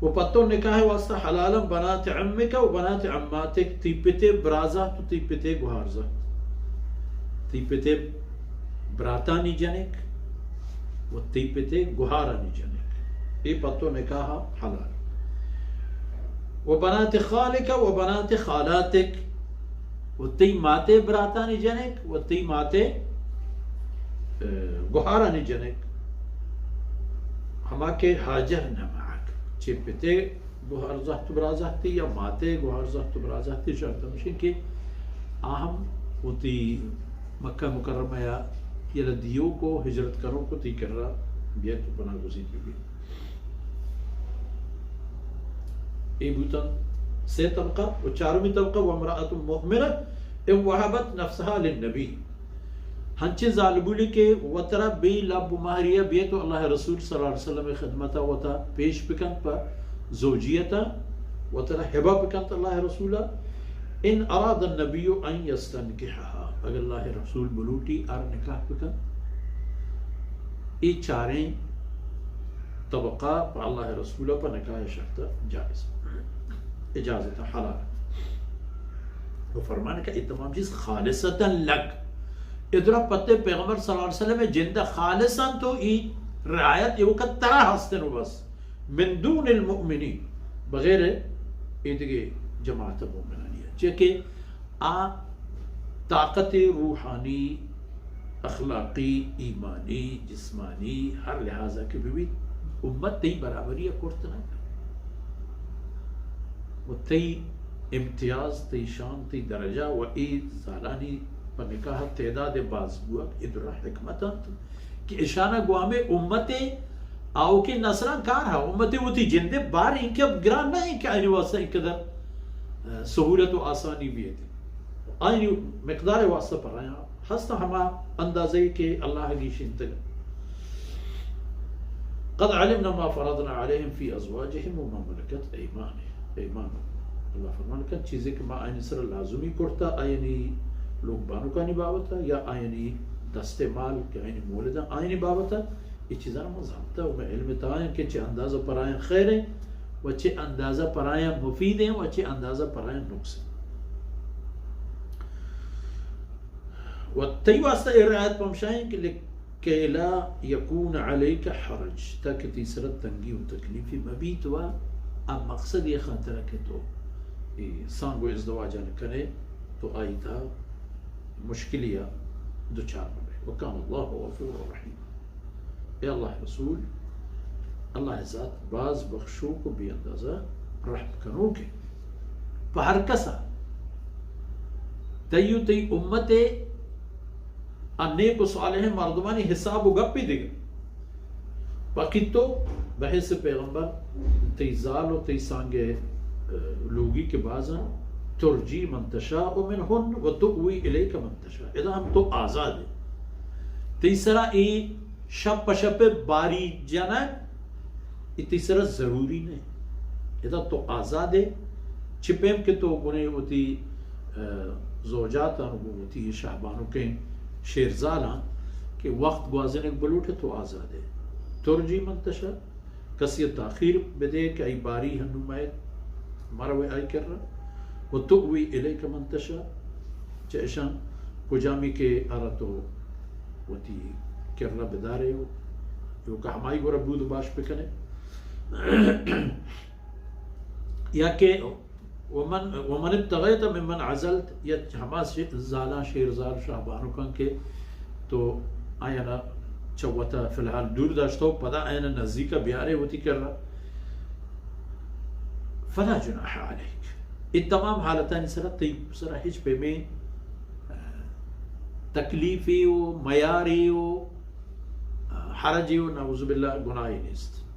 و پہ تو نکاح واسطہ حلالن بنات عمک و بنات عماتک، تئی پتے برازات و تئی پتے گوہارزات۔ تئی پتے براتانی جنک و تئی پتے گوہارانی جنک۔ اے پہ تو نکاح حلال۔ و بنات خالک و بنات خالاتک، و تئی ماتے براتانی جنک و تئی ماتے، اه، گوہارانی جنک۔ ہما کہ هاجرن معک، چہ پتے گوہارزات و برازاتی یا ماتے گوہارزات و برازاتی، شرط ہمیش انت کہ آ ہم وتی مکہ مکرمہ یا یلہ دیوک و ہجرت کنوک و تئی کرا بیت و پناہ گزین ببیت۔ اے بوتن سے طبقہ۔ و چارمی طبقہ، وامرأة مؤمنة إن وهبت نفسها للنبي۔ ہنچیں زالبولے کہ وترا بے لب و مہریا بیت و اللہ رسول صلی اللہ علیہ وسلم خدمتا وتا پیش بکنت، پہ زوجیتا وترا ہبہ بکنت اللہ رسولا، إن أراد النبي أن يستنكحها، اگر اللہ رسول بلوٹی آر نکاح بکنت۔ اے چاریں طبقہ پہ اللہ رسولا پہ نکاح شرط جائز، اجازت، حلال۔ و فرمان کہ اے تمام چیز خالصة لک، ادرا پتے پیغمبر صلی اللہ علیہ وسلم جند خالصاً تو ای رعایت ایوکا ترا ہستن و بس، من دون المؤمنین، بغیر ایدگہ جماعت مومنانی، چہ کہ آ طاقت روحانی، اخلاقی، ایمانی، جسمانی، ہر لحاظا کہ ببیت، امت تئی برابری ء کرت نہ کنت۔ و تئی امتیاز، تئی شان، تئی درجہ و اے زالانی پہ نکاح تعداد باز بوگ، اے درا حکمت انت کہ اشانا گوں ہمے امت آؤکیں نسلاں کار ہا، امت وتی جندے بار اینکہ گران نہ انت کہ آئینی واسطہ اینقدر، اه، سہولت و آسانی بیت۔ آئینی مقدار واسطہ پر آیاں ہست ہما اندازہ ای کہ اللہ گیشینتگ۔ قد علمنا ما فرضنا عليهم في أزواجهم وما ملكت أيمانهم، أيمانهم۔ اللہ فرمان کن چیزے کہ ما آئینی سر لازمی کرتا، آئینی لوگ بانکانی بابت یا آئینی دست مال کہ آئینی مولدن آئینی بابت، اے چیزاں ما زانتا و مئے علم تہا انت کہ چہ اندازہ پر آیاں خیر انت و چہ اندازہ پر آیاں مفید انت و چہ اندازہ پر آیاں نقص انت۔ و تئی واسطہ اے رعایت پمشائیں کہ لكي لا يكون عليك حرج، تاکہ تئی سرا تنگی و تکلیفی مبیت و آ مقصد یہ خاطر کہ تو اے سانگ و ازدواجان کنے تو آئی تہا مشکلیا دچار مبے۔ وكان الله غفورا رحيما۔ اے اللہ رسول، اللہ ذات باز بخشوک و بے اندازہ رحم کنوک انت پہ ہر کسا۔ تئی و تئی امت ء نیک و صالح مردمانی حساب و گپی دگہ۔ باقی تو بحیث پیغمبر تئی زال و تئی سانگ ء لوگی کہ بازن، ترجي من تشاء منهن وتؤوي إليك من تشاء۔ ادا ہم تو آزاد ئے۔ تئی سرا اے شپ پہ شپ باری جنگ، اے تئی سرا ضروری نہ۔ ادا تو آزاد ئے۔ چہ پیم کہ تو گنے وتی، اه، زوجاتاں گوں وتی شہبانکیں شیرزالاں کہ وقت گوازینگ بلوٹے تو آزاد ئے۔ ترجي من تشاء، کسی ء تاخیر بدے کہ آئی باری ہنو مئیت، مروے آئی کرا۔ وتؤوي إليك من تشاء، چہ اشان کجامی کہ آرا تو وتی کرا بدارے و ایوکا ہمائی گورا بود و باش بکنے۔ یا کہ ومن، ومن ابتغيت ممن عزلت، یا ہما شے-، زالاں شیرزال شاہ بانکاں کہ تو آیانا چہ وتا فی الحال دور داشتو، پدا آیانا نزدیکا بیارے وتی کرا۔ فلا جناح عليك۔ اے تمام حالتانی سرا تئی سرا ہچ پیمیں، اه، تکلیفے و میارے و، اه، حرجے و نعوذ باللہ گناہے نیست۔